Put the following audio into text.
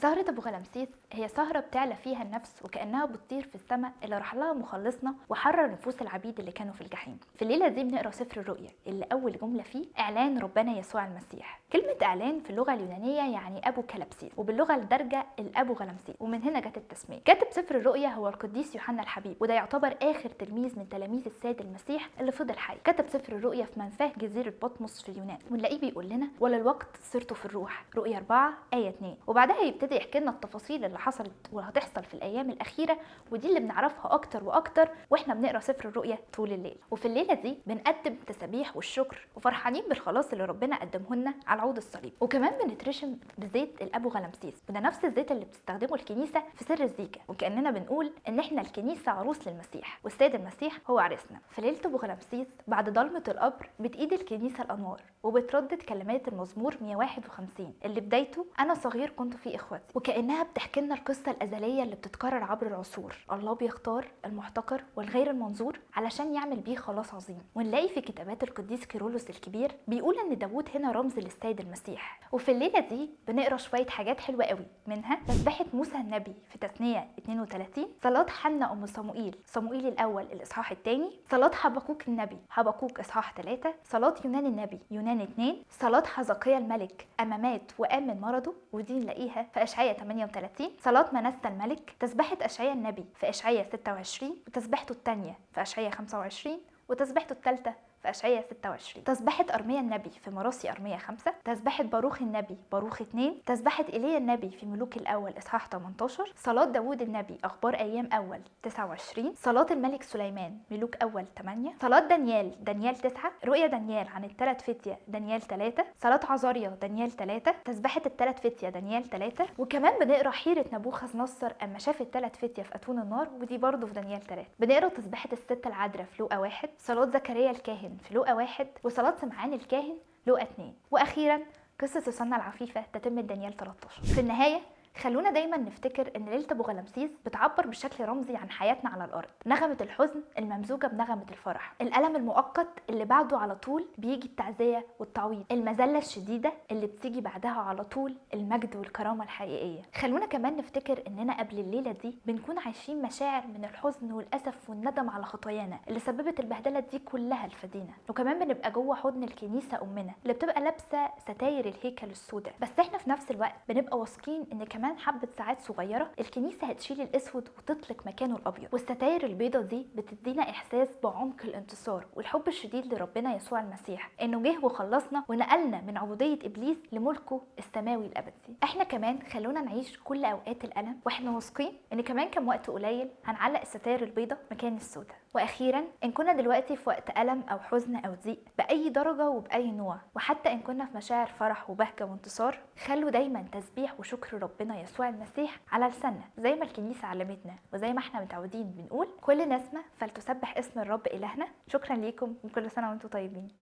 سهرة أبو غلمسيس هي سهرة بتعلى فيها النفس وكأنها بتطير في السماء اللي راح لها مخلصنا وحرر نفوس العبيد اللي كانوا في الجحيم. في الليلة دي بنقرأ سفر الرؤيا اللي أول جملة فيه إعلان ربنا يسوع المسيح. كلمة إعلان في اللغة اليونانية يعني أبو كلبسيس، وباللغة الدارجة الأبو غلمسيس، ومن هنا جت التسمية. كاتب سفر الرؤيا هو القديس يوحنا الحبيب، وده يعتبر آخر تلميذ من تلاميذ السيد المسيح اللي فضل حي. كتب سفر الرؤيا في منفاه جزيرة بطمس في اليونان، ونلاقيه بيقول لنا وللوقت صرت في الروح، رؤيا 4 آية 2. وبعدها يبتدي يحكي لنا التفاصيل اللي حصلت وهتحصل في الأيام الأخيرة، ودي اللي بنعرفها أكتر وأكتر وإحنا بنقرأ سفر الرؤيا طول الليل. وفي الليلة دي بنقدم تسابيح والشكر وفرحانين بالخلاص اللي ربنا قدمه لنا على عود الصليب. وكمان بنترشم بزيت الأبو غلمسيس، وده نفس الزيت اللي بتستخدمه الكنيسة في سر الزيكا، وكأننا بنقول إن إحنا الكنيسة عروس للمسيح والسيد المسيح هو عريسنا. في ليلة أبو غلمسيس بعد ضلمة القبر بتقيد الكنيسة الأنوار وبتردد كلمات المزمور 151 اللي بدايته أنا صغير كنت في إخوتي، وكأنها بتحكي لنا القصة الأزلية اللي بتتكرر عبر العصور. الله بيختار المحتقر والغير المنظور علشان يعمل بيه خلاص عظيم. ونلاقي في كتابات القديس كيرلس الكبير بيقول إن داوود هنا رمز للسيد المسيح. وفي الليلة دي بنقرا شوية حاجات حلوة قوي، منها تسبحة موسى النبي في تثنية 32، صلاة حنة أم صموئيل، صموئيل الأول الإصحاح الثاني، صلاة حبقوق النبي، حبقوق إصحاح 3، صلاة يونان النبي، يونان 2، صلاة حزقيا الملك أما مات وقام من مرضه، ودي نلاقيها في أشعية 38، صلاة منسى الملك، تسبحة أشعيا النبي في أشعية 26، وتسبحته الثانية في أشعية 25، وتسبحته الثالثة في أشعية 26، تسبحة أرميا النبي في مراسي أرميا 5، تسبحة باروخ النبي باروخ 2، تسبحة إيليا النبي في ملوك الأول إصحاح 18، صلاة داوود النبي أخبار أيام أول 29، صلاة الملك سليمان ملوك أول 8، صلاة دانيال دانيال 9، رؤيا دانيال عن الثلاث فتية دانيال 3، صلاة عزاريا دانيال 3، تسبحة الثلاث فتية دانيال 3. وكمان بنقرا حيرة نبوخذ نصر أما شاف الثلاث فتية في أتون النار، ودي برضه في دانيال 3. بنقرا تسبحة الست العذراء في لوقا 1، صلاة زكريا الكاهن في لوقا 1، وصلاة سمعان الكاهن لوقا 2، وأخيرا قصة سوسنة العفيفة تتم دانيال 13. في النهاية خلونا دايما نفتكر ان ليلة ابو غلمسيس بتعبر بشكل رمزي عن حياتنا على الارض، نغمة الحزن الممزوجة بنغمة الفرح، الألم المؤقت اللي بعده على طول بيجي التعزية والتعويض، المذلة الشديدة اللي بتيجي بعدها على طول المجد والكرامة الحقيقية. خلونا كمان نفتكر اننا قبل الليلة دي بنكون عايشين مشاعر من الحزن والأسف والندم على خطايانا اللي سببت البهدلة دي كلها لفدينا، وكمان بنبقى جوه حضن الكنيسة أمنا اللي بتبقى لابسة ستاير الهيكل السوداء، بس احنا في نفس الوقت بنبقى واثقين ان كمان حبة ساعات صغيرة الكنيسة هتشيل الأسود وتطلق مكانه الأبيض، والستاير البيضة دي بتدينا إحساس بعمق الانتصار والحب الشديد لربنا يسوع المسيح، إنه جه وخلصنا ونقلنا من عبودية إبليس لملكه السماوي الأبدي. إحنا كمان خلونا نعيش كل أوقات الألم وإحنا واثقين إن كمان كم وقت قليل هنعلق الستاير البيضة مكان السوداء. وأخيرا إن كنا دلوقتي في وقت ألم أو حزن أو ضيق بأي درجة وبأي نوع، وحتى إن كنا في مشاعر فرح وبهجة وانتصار، خلوا دايما تسبيح وشكر ربنا يسوع المسيح على لساننا زي ما الكنيسة علمتنا وزي ما احنا متعودين بنقول كل نسمة فلتسبح اسم الرب إلهنا. شكرا ليكم وكل سنة وانتم طيبين.